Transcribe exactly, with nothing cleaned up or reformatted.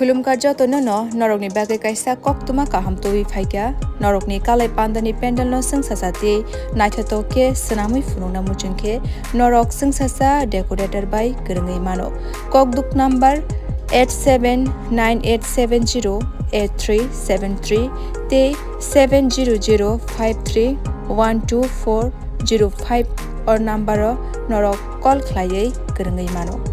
Khulumkha jotono no norokni bagwi kaisa koktwma kaham tubui phaikha. Norokni kalai pandani pandalno swngsa jatwi naithotok khe swnamwi phunukna muchung khe norok swngsa cha decorator bai kwrwngwi mano. Kokduk number eight seven nine eight seven zero eight three seven three tei seven zero zero five three one two four zero five or number o norok call khlaiwi kwrwngwi mano.